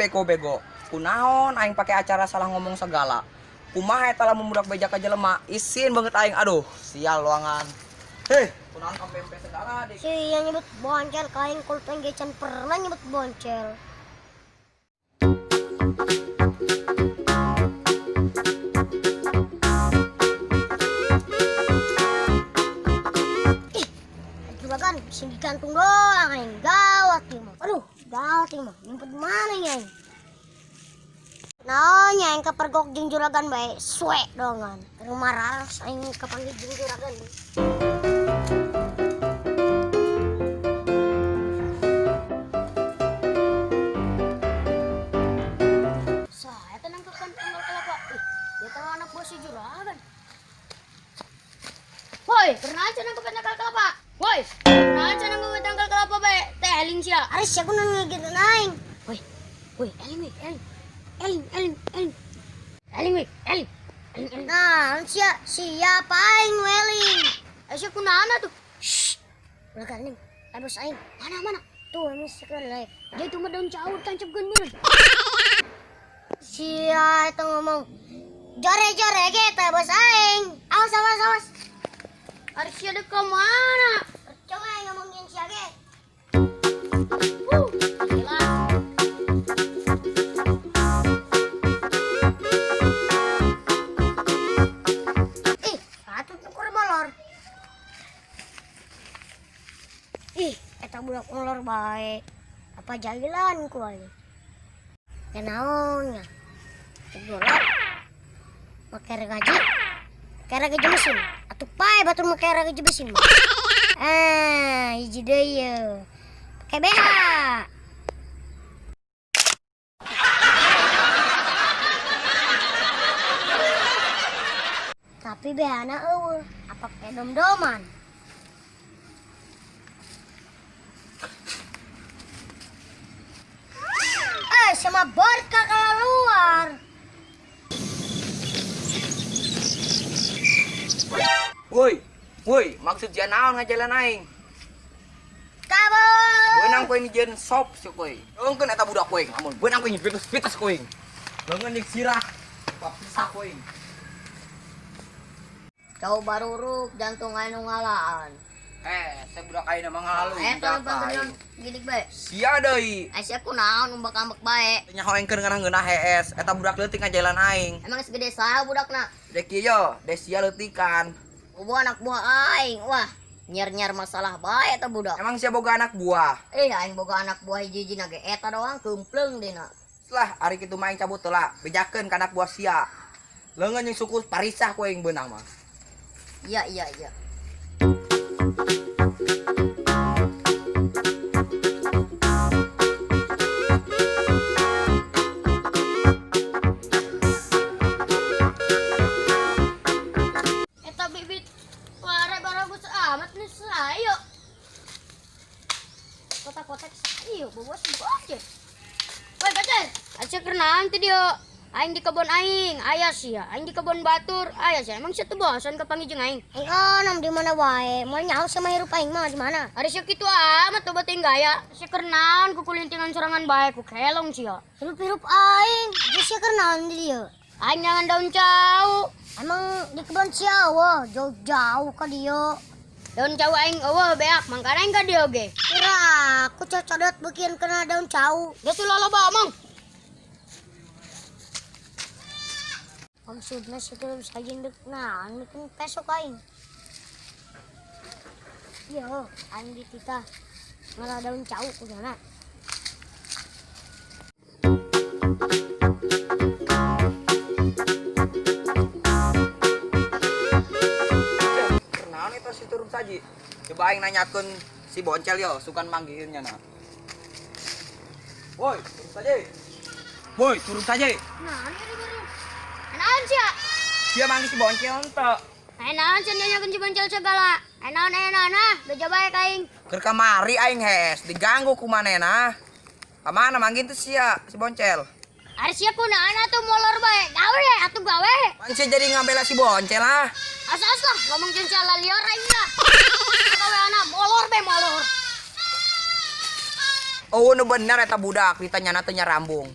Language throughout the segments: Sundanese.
Bego-bego. Kunaon aing pakai acara salah ngomong segala. Kumaha eta lamun budak beja ka jelema, isin banget aing. Aduh, sial luangan. Heh, kunaon kampempe segala dik. Si yang nyebut boncel kain kulpen gecan pernah nyebut boncel. Ih, juragan sing digantung doang aing gawat ieu mah. Aduh, gawat ieu mah. Nyumpet mana nya aing? Naon nya aing kapergok jeung juragan bae, suwe doangan. Rumah raras aing kapanggih jeung juragan. Saya tenang ke kan tanggal kelapa. Ih, dia tahu anak buah si juragan. Woi, pernah aja nangkep tangkal kelapa. Woi, pernah aja nangkep tangkal kelapa bae. Teh eling sia. Aris aku nang ngigit aing. Woi, woi, eling woi, eling. Eling, eling, eling. Eling woi, eling. Eling, eling. Nah, sia siapa aing weling? Eh, sia kunaon atuh? Shh. Ulah ganing. Ay bos aing. Mana mana? Tuh, ini sekali live. Dia itu mah daun caur tancapkeun bener. Sia itu ngomong jore-jore gitu bos aing. Awas awas awas. Ari sia dek ka mana? Coba aing ngomongin sia ge. Gila. Ih, patut ukur molor. Ih, eta budak molor bae. Apa jahilan ku aing. Ya naon nya. Golok. Make gaji. Make gaji mesin. Atuh pae batur make gaji mesin mah. Ah, hiji deui ye. Pake BH. Tapi BH-na eueuh, apa pakai dom-doman? Eh, sama berkah keluar. Woi, woi, maksud sia naon ngajalan aing? Kabur. Beunang kowe nyieun sop si kowe. Eungkeun eta budak kowe, amun beunang kowe pites-pites kowe. Leungeun jeung sirah, papisah kowe. Cau baruruk jantung anu ngalaan. Eh, saya budak aing mah ngalalu. Eta panggeun gidik bae. Sia deui. Ai sia kunaon umbak-ambek bae. Nyaho engkeun ngeunah-ngeunah hees, eta budak leutik ngajalan aing. Emang segede saha budakna? Dek ieu yo, desia leutikan. Bobo anak buah aing. Wah, nyer-nyer masalah bae eta budak. Emang sia boga anak buah? Eh, aing boga anak buah hiji-hiji ge eta doang keumpleng dina. Lah, ari kitu mah aing cabut heula, bejakeun ka anak buah sia. Leungeun jeung suku parisah ku aing beunang mah. Iya, iya, iya. Eta bibit ware baragus amat nih sayo. Kotak-kotak sayo bawa sebocet. Woi, bocet. Aja kerenaan teh dia. Aing di kebon aing, aya sia. Aing di kebon batur, aya sia. Emang sia teu bosan kapanggih jeung aing? Aing onam di mana wae. Moal nyaho sama hirup aing mah di mana? Ari sia kitu amat tobat teuing gaya. Sia kerenaan kukulintingan sorangan bae ku kelong sia. Hirup-hirup aing. Geus sia keur naon di dieu? Aing nyangan daun cau. Emang di kebon sia eueuh, jauh-jauh ka dieu. Daun cau aing eueuh beak, mangkana aing ka dieu ge. Kira aku cocodot bikin kena daun cau. Geus ulah loba omong. Maksudnya situ bisa jendek nah, bikin pesok aing. Yo, aing dititah ngalah daun cau kudana. Kenaon itu si turun saji. Coba aing nanyakeun si boncel yo, sukan manggihin nya na. Woi, turun saja. Woi, turun saja. Naon ieu baru? Naon sia? Dia manggih si boncel ente. Aya naon sia nanyakeun si boncel segala? Aya naon aya naon ah, beja bae ka aing. Keur kamari aing hees, diganggu ku manehna. Ka mana manggih teh sia si boncel? Ari sia kunaon atuh molor bae. Gawe atuh gawe. Pan sia jadi ngabela si boncel ah. Asa-asa lah ngomong jeung sia lalior aing lah. Gawe ana molor bae molor. Oh, nu bener eta budak ditanyana teh nyarambung.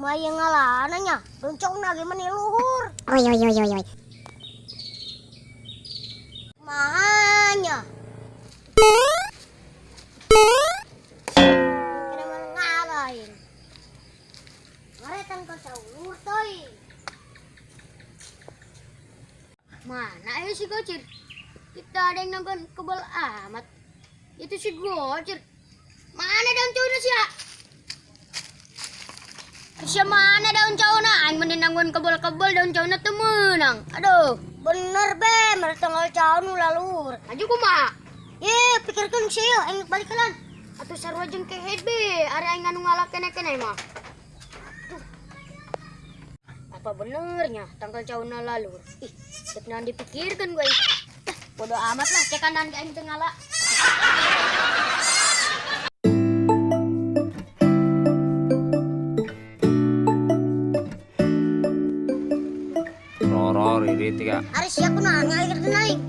Kumaha ieu ngalana nya? Doncongna ge meni luhur. Oi oi oi oi oi. Kumaha nya? Kena mana ngalahin. Ngaretan ka saulur teuing. Mana ayo si Gocir? Kita ada yang nonton kebal amat. Itu si Gocir. Mana daun cowoknya sih ya? Siya mana daun cowoknya? Aing mending nanggun kebal-kebal daun cowoknya tuh menang. Aduh, Bener be, mere tanggal caun ulah luhur. maju kumaha? Ye, pikirkeun sih aing balik kanan. Atuh sarua jeung kehed be, ari aing anu ngalah kene-kene mah. Tuh. Apa benernya tanggal cowoknya lalu? Ih, cek naon dipikirkeun gue. Tah, bodo amat lah, cek kanan aing teu ngala. Roro riri tiga. Ari sia kunaon ngalir aing.